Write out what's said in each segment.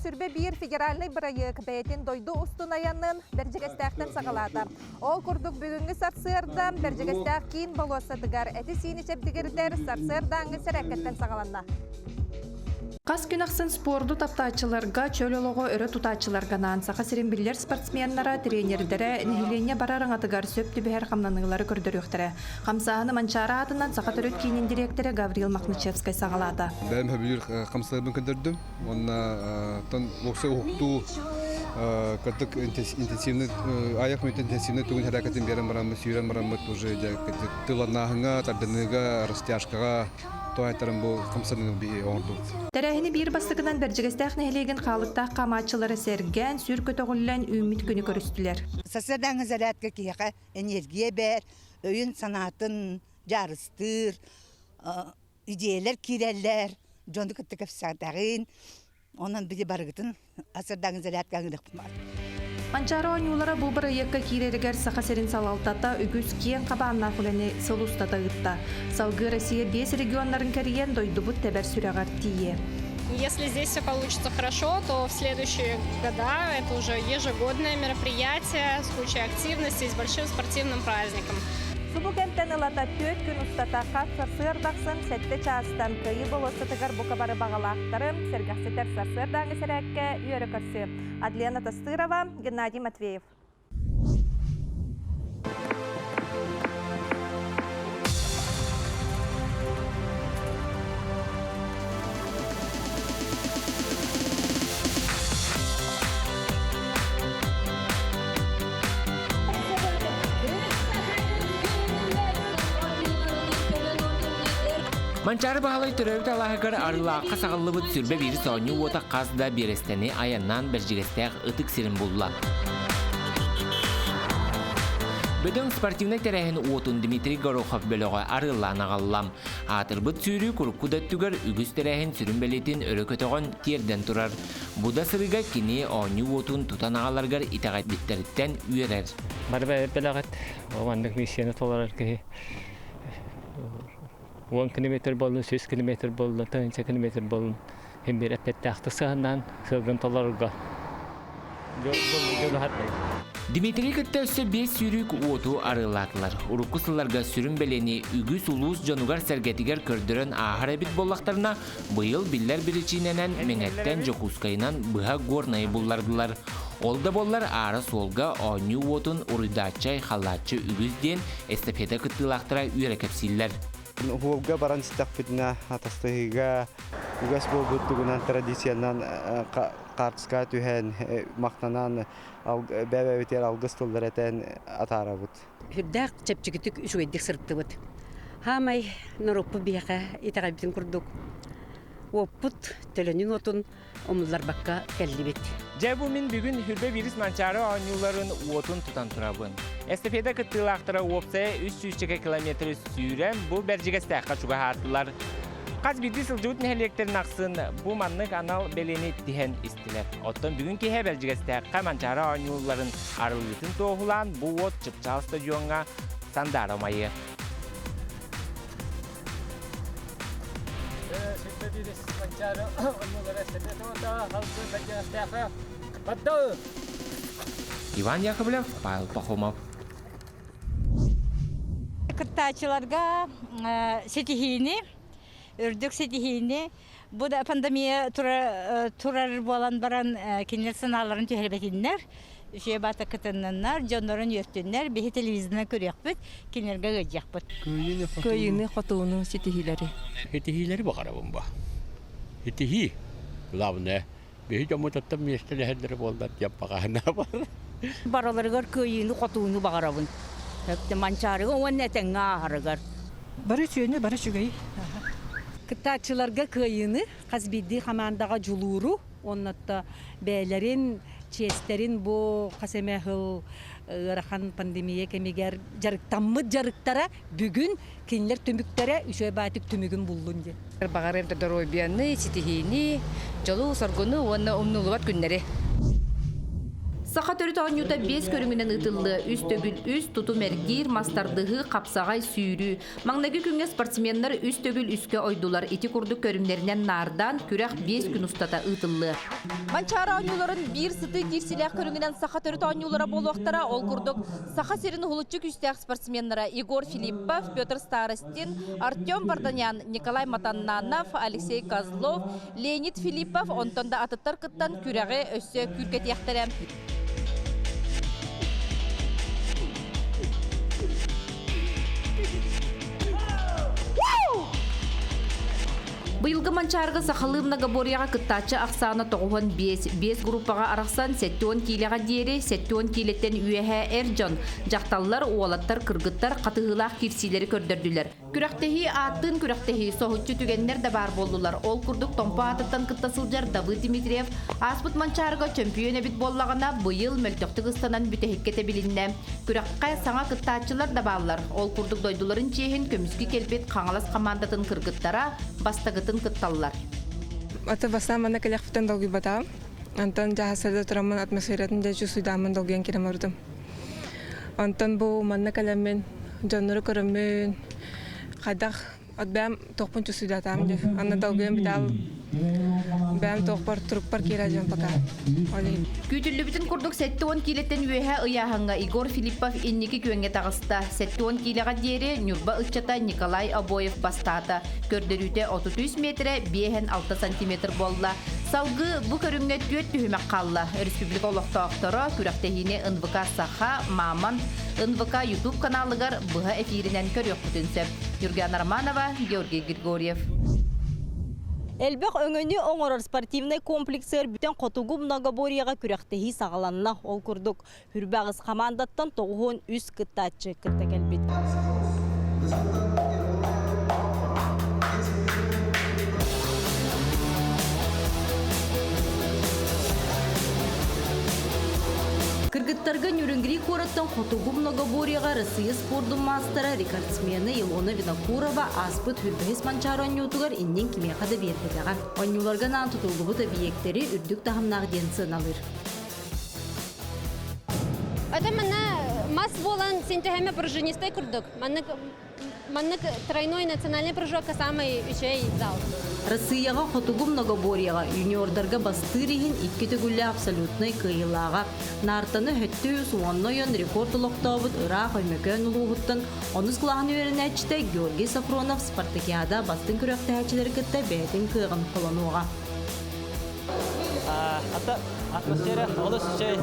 Сүрбэ биир федеральнай бырайыак бэйэтин дойду устун айанын Бэрдьигэстээхтэн саҕалаата. Ол курдук бүгүҥҥү сарсыарда Бэрдьигэстээх киин болуоссатыгар эти-сиини чэбдигирдэр сарсыардааҥҥы сэрээккэттэн саҕаланна. Хас күн ахсын спорду таптааччыларга, чөл олоҕу өрө тутааччыларга анаан Саха сирин биллэр спортсменнара, тренердэрэ нэһилиэнньэ барар аҥатыгар сөп түбэһэр хамнаныылары көрдөрүөхтэрэ. Хамсааһыны Манчаары аатынан Саха төрүт киинин дириэктэрэ Гаврил Махначевскай саҕалаата. Бэйэм сөбүлүүр хамсанарбын көрдөрдүм. Уонна уопсай уһуктуу кырдык интенсивный айах мүнүүтэ интенсивный тугун хэрээкэтин биэрэн бараммыт, сүүрэн бараммыт уже тылланааһыҥҥа, тардыныыга, растяжкаҕа тоайтаран бу хамсаныыны биһи оҥордубут. Тэрээһини биир бастакынан Бэрдьигэстээх нэһилиэгин хаалыктаах хаамааччылара сэргээн, сүр көтөҕүллэн үүммүт күнү көрүстүлэр. Сарсыардааҥҥы зарядка киһиэхэ энергия бэр, өйүн-санаатын дьаарыстыыр, идиэйэлэр киирэллэр, дьону кытта кэпсээтэҕин, онон били барыгытын сарсыардааҥҥы зарядка ыҥырыахпын баар. Манчаары оонньуулара бу бырайыакка киирэригэр Саха сирин салалтата үгүс киэҥ хабааннаах үлэни сыл устата ыытта. Салгыы Россия биэс регионнарын кэрийэн дойдубут тэбэр сүрэҕэр тиийиэ. Если здесь все получится хорошо, то в следующие года это уже ежегодное мероприятие с кучей активностей, с большим спортивным праздником. Субу кэмтэн ылата түөрт күн устата хас сарсыардахсын сэттэ чаастан Кыайыы болуоссатыгар бука бары баҕалаахтарым сэргэхситэр сарсыардааҥҥы сэрээккэ үөрэ көрсүө. Адлена Тастырова, Геннадий Матвеев. Манчаары Баһылай төрөөбүт алааһыгар Арыылаахха саҕыллыбыт сүрбэ биир соонньуу уота хас да биэрэстэни айаннаан Бэрдьигэстээх ытык сирин булла. Бөдөҥ спортивнай тэрээһин уотун Дмитрий Горохов бөлөҕө арыаллаан аҕалла. Аатырбыт сүүрүү курукку да өттүгэр үгүс тэрээһин сүрүн бэлиэтин өрө көтөҕөн тиэрдэн турар. Бу да сырыыга кини оонньуу уотун тутан аҕаларыгар итэҕэйбиттэриттэн үөрэр. Бары бэлэҕит маннык миссияны толорор киһи 10 километр буоллун, 100 километр буоллун, 1000 километр буоллун Һин биир эппиэттээхтик сыһаннаан сылгын толорорго Дмитрий кытта өссө биэс сүүрүүк уоту арыаллаатылар. Урукку сылларга сүрүн бэлиэни үгүс улуус дьонугар-сэргэтигэр көрдөрөн ааһар эбит буоллахтарына, быйыл биллэр биричиинэнэн Мэҥэттэн Дьокуускайынан быһа Горнайы буллардылар. Ол да буоллар аара суолга оонньуу уотун уруйдааччы-айхаллааччы үгүс диэн эстафета кыттыылаахтара үөрэ кэпсииллэр. Уһуолга баран истэхпитинэ атастаһыыга үгэс буолбут тугунан традициянан хаартыскаҕа түһэн махтанан бэйэ-бэйэбитигэр алгыс тыллар этэн атаарабыт. Сүрдээх чэпчэкитик үчүгэйдик сырыттыбыт. Хаамай норуоппут биһиэхэ итэҕэйбитин курдук уоппут төлөнүн уотун умулларбакка кэллибит. Дьэ бу мин бүгүн Хүрбэ Вирус Манчаары оонньууларын уотун тутан турабын. Эстафета кыттыылаахтара уопсайа 300 километры сүүрэн бу Бэрдьигэстээххэ чугаһаатылар. Хас биирдии сылдьыбыт нэһилиэктэрин ахсын бу маннык анал бэлиэни тиһэн истилэр. Оттон бүгүн киэһэ Бэрдьигэстээххэ Манчаары оонньууларын арыллыытын туоһулаан бу уот Чыпчаал стадиоҥҥа сандаара умайыа. Иван Яковлев, Павел Пахомов. Кыттааччыларга ситиһиини, үрдүк ситиһиини, бу да пандемия турар буолан баран кинилэр санааларын түһэрбэтиннэр, үчүгэй баата кытынныннар, дьоннорун үөртүннэр, биһи телевизорынан көрүөхпүт, кинилэргэ ыалдьыахпыт. Кыайыыны хотууну ситиһиилэри. Ситиһиилэри баҕарабын ба. Ситиһии, главное, биһи дьоммутуттан миэстэлэһэллэрэ буоллар диэн баҕаһына бар. Барыларыгар кыайыыны хотууну баҕарабын. Манчаарыга уонна этэҥҥэ ааһарыгар. Бары үчүгэйи, бары үчүгэй. Кыттааччыларга кыайыыны хас биирдии хамаандаҕа дьулууру уонна бэйэлэрин чиэстэрин бу хас эмэ сыл ыарахан пандемия кэмигэр дьарыктаммыт дьарыктара бүгүн кинилэр түмүктэрэ үчүгэй баатык түмүгүн буллун диэн. Баҕарыам да доруобуйаны, ситиһиини, дьолу-соргуну уонна умнуллубат күннэри. Саха төрүт оонньуута биэс көрүҥүнэн ыытыллыа. Үс төгүл үс, тутум эргиир, мас тардыһыы, хапсаҕай, сүүрүү. Маҥнайгы күҥҥэ спортсменнар үс төгүл үскэ ойдулар. Ити курдук көрүҥнэринэн наардаан, күрэх биэс күн устата ыытыллыа. Манчаары оонньууларын биир сытыы киирсилээх көрүҥүнэн саха төрүт оонньуулара буолуохтара. Ол курдук, Саха сирин уһулуччу күүстээх спортсменнара Егор Филиппов, Петр Старостин, Артем Варданян, Николай Матаннанов, Алексей Козлов, Леонид Филиппов онтон да атыттар кыттан күрэҕи өссө күүркэтиэхтэрэ. Быйылгы Манчаарыга сахалыы многоборьеҕа кыттааччы ахсаана 95, биэс группаҕа арахсан 70 киилэҕэ диэри 70 киилэттэн үөһэ эр дьон, дьахталлар, уолаттар, кыргыттар хатыһыылаах киирсиилэри көрдөрдүлэр. Күрэхтэһии ааттыын күрэхтэһии, соһуччу түгэннэр да баар буоллулар. Ол курдук Томпо аатыттан кытта сылдьар Давыд Дмитриев ааспыт Манчаарыга чөмпүйүөн эбит буоллаҕына, быйыл мөлтөхтүк ыстанан бүтэһиккэ тэбилиннэ. Күрэххэ саҥа кыттааччылар да бааллар. Ол курдук дойдуларын чиэһин көмүскүү кэлбит Хаҥалас хамаандатын кыргыттара бастакытын кытталлар. Аты бастаан манна кэлиэхпиттэн долгуйбатаҕым. Онтон дьаһасарда тураммын атмосфератын дьэ чувствуйдааммын долгуйан киирэн барбытым. Онтон бу манна кэлэммин дьоннору көрөммүн хайдах от бэйэм туохпун чувствуйдаатаам дии. Анна долгуйан бүтаал бэйэм туохпар турукпар киирэ дьон пока. Ол иһин. Күүтүллүбүтүн курдук 70 киилэттэн үөһэ ыйааһыҥҥа Егор Филиппов инники күөҥҥэ таҕыста. 70 киилэҕэ диэри Ньурба ыччата Николай Обоев бастаата. Көрдөрүүтэ 33 метрэ 5,6 сантиметр буолла. Салгыы бу көрүҥҥэ түөрт түһүмэх хаалла. Республика олохтоохторо күрэхтэһиини НВК Саха, Мамонт, НВК YouTube каналыгар быһа эфиринэн көрүөххүтүн сөп. Юргиана Романова, Георгий Григорьев. Элбэх өҥөнү оҥорор спортивнай комплексыгар бүтэн хотугу многоборьеҕа күрэхтэһии саҕаланна. Ол курдук, Хүрбэ аҕыс хамаандаттан 93 кыттааччы кытта кэлбит. Кыргыттарга Нюрюнгри куораттан хотугу многоборьеҕа Россия спордун маастара, рекордсмена Илона Винокурова ааспыт хүрбэһис Манчаары оонньуутугар иннин кимиэхэ да биэрбэтэҕэ. Оонньууларга анаан тутуллубут эбийиэктэри үрдүк таһымнаах диэн сыаналыыр. Это манна мас буолан синтехеме пружинистай курдук. Маннык маннык тройной национальный прыжокка самый үчүгэй зал. Россияҕа хотугу многоборьеҕа юниордарга бастыыр иһин икки төгүллээх абсолютнай кыайыылааҕа. Наартаны хөттүү уонна ойон рекорд олохтообут ыраах Өймөкөөн улууһуттан онус кылааһын үөрэнээччитэ Георгий Сафронов спартакиада бастыҥ күрэхтэһээччилэри кытта бэйэтин кыаҕын холонуоҕа. Ата атмосфера олус үчүгэй,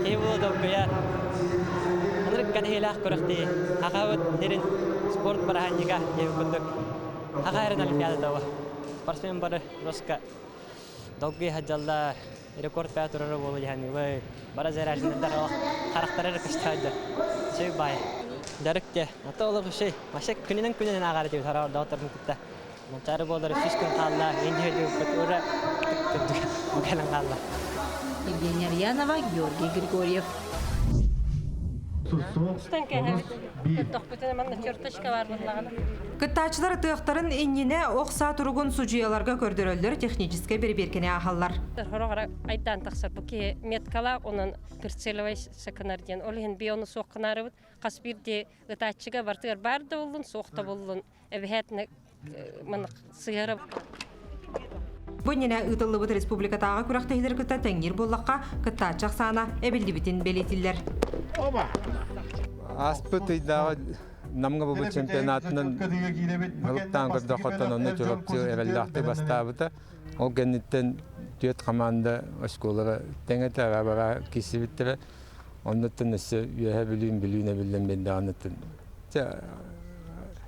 киһи буола долгуйар. Ынырык кэтэһиилээх күрэхтии. Хахабыт сирин спорт бырааһынньыга диэбит курдук. Хаха эрин олимпиада того. Спортсмен бары роска долгуй сылдьаллар. Рекорд бää турара буолу дьаһаныбы. Бара заряженныйдар харахтара эрэ көстөөдө. Үчүгэй баай. Дьарык те. Ата олох үчүгэй. Вообще күнүнэн күнүнэн ааҕар этибит хараҕар доҕотторбун кытта. Манчаары буолар үс күн хаалла, индия дьылбыт ура кэлэн хаалла. Евгения Арьянова, Георгий Григорьев. Кыттааччылар ытыахтарын иннинэ ох саа туругун судьуйаларга көрдөрөллөр, техническэй бэрэбиэркэни ааһаллар. Хороҕор айдаан тахсар бу киһи меткалаах онон прицеловай сакынар диэн. Ол иһин би ону суох гынаарыбыт. Хас биирдии ытааччыга бартыгар баар да буллун, суох да буллун эбэһээтинэ маннык сыһыара Бу иннинэ ыытыллыбыт республикатааҕы күрэхтэһиилэри кытта тэҥниир буоллахха, кыттааччы ахсаана эбиллибитин бэлиэтииллэр. Ааспыт ыйдааҕы Намҥа буолбут чемпионатынан ылыктаан көрдөххөттөн онно Чурапчы эрэллээхтик бастаабыта. Ол кэнниттэн түөрт команда оскуолара тэҥ этэ, бара киирсибиттэрэ. Оннуттан өссө Үөһээ Бүлүүн Бүлүүн эбиллэн биэрдэҕиниттэн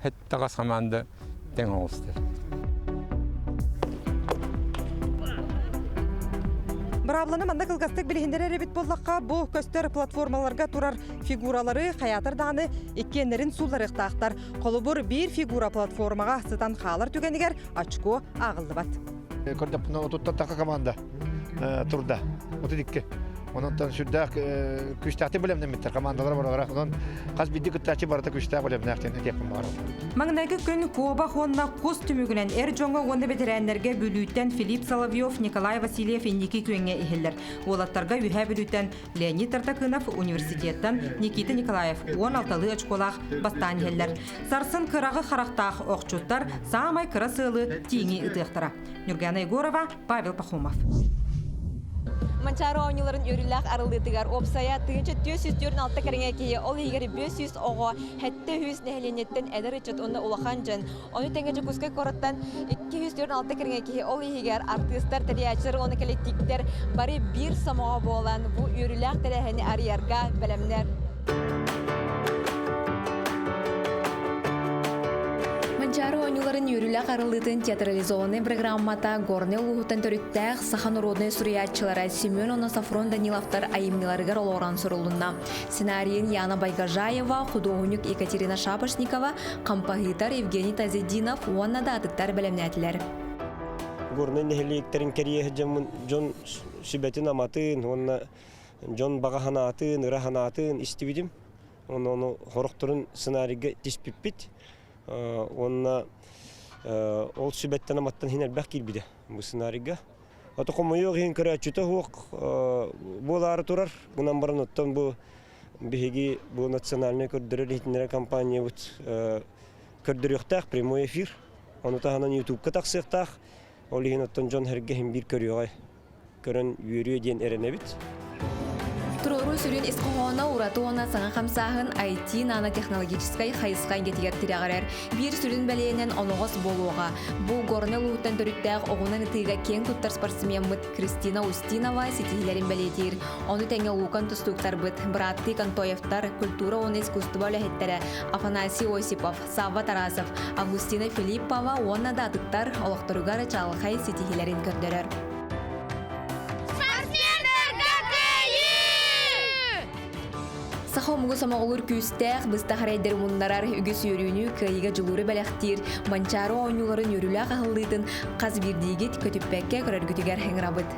һэттаҕас хамаанда тэҥ оҕустар. Быраабыланы манна кылгастык билиһиннэрэр эбит буоллахха, бу көстөр платформаларга турар фигуралары хайаатар даҕаны иккиэннэрин суулларыахтаахтар. Холобур, биир фигура платформаҕа сытан хаалар түгэнигэр очко ааҕыллыбат. Көрдөппүнэ отуттан таха команда турда. 32. Онон сүрдээх күүстээхтик бэлэмнэммиттэр командалар баралара. Онон хас биирдии кыттааччы барыта күүстээх бэлэмнээх диэн этиэхпин баҕарабын. Маҥнайгы күн куобах уонна кус түмүгүнэн эр дьоҥҥо уонна бэтэрээннэргэ Бүлүүттэн Филипп Соловьев, Николай Васильев инники күөҥҥэ иһиллэр. Уолаттарга Үһээ Бүлүүттэн Леонид Тартакынов, университеттан Никита Николаев 16-лыы очколаах бастаан иһэллэр. Сарсын кыраҕы харахтаах охчуттар саамай кыра сыалы тииҥи ытыахтара. Нюргана Егорова, Павел Пахомов. Манчаары оонньууларын үөрүүлээх арыллыытыгар уопсайа 1446 кэриҥэ киһи, ол иһигэр 500 оҕо, 700 нэһилиэнньэттэн эдэр ыччат уонна улахан дьон. Ону тэҥэ Дьокуускай куораттан 246 кэриҥэ киһи, ол иһигэр артыыстар, тэрийээччилэр уонна кэлэктииптэр бары биир сомоҕо буолан бу үөрүүлээх тэрээһини арыйарга бэлэмнэр. Манчаары оонньууларын үөрүүлээх арыллыытын театрализованнай программата Горнай улууһуттан төрүттээх саха народнай суруйааччылара Семен уонна Софрон Даниловтар айымньыларыгар олоҕуран сурулунна. Сценарийын Яна Байгожаева, худуоһунньук Екатерина Шапошникова, хампаһыытар Евгений Тазединов уонна да атыттар бэлэмнээтилэр. Горнай нэһилиэктэрин кэрийэ дьон дьон сүбэтин-аматын уонна дьон баҕа санаатын, ыра санаатын истибитим. Онно ону хорохторун сценарийга тиспиппит. Уонна ол сүбэттэн аматтан иһин элбэх киирбитэ бу сценарийга. Ото хомойуох иһин көрөөччүтэ суох буолаары турар. Гынан баран оттон бу биһиги бу национальнай көрдөрөр иһитиннэрэр компаниябыт көрдөрүөхтээх прямой эфир. Ону таһынан ютубка тахсыахтаах. Ол иһин оттон дьон сэргэ иһин биир көрүөҕэ. көрөн үөрүө диэн эрэнэбит. Туруоруу сүрүн ис хоһооно ураты уонна саҥа хамсааһын IT нанотехнологическай хайысха эйгэтигэр тирэҕирэр. Биир сүрүн бэлиэнэн оноҕос буолуоҕа. Бу Горнай улууһуттан төрүттээх оҕунан ытыыга киэҥ туттар спортсмеммыт Кристина Устинова ситиһиилэрин бэлиэтиир. Ону тэҥэ улуукан тустууктарбыт, бырааттыы Контоевтар, культура уонна искусство үлэһиттэрэ Афанасий Осипов, Савва Тарасов, Августина Филиппова уонна да атыттар олохторугар чаҕылхай ситиһиилэрин көрдөрөр. Саха омугу сомоҕолуур күүстээх, быстах эрэйдэри муннарар, үгүс үөрүүнү, кыайыыга дьулууру бэлэхтиир Манчаары оонньууларын үөрүүлээх аһыллыытын хас биирдиигит көтүппэккэ көрөргүтүгэр ыҥырабыт.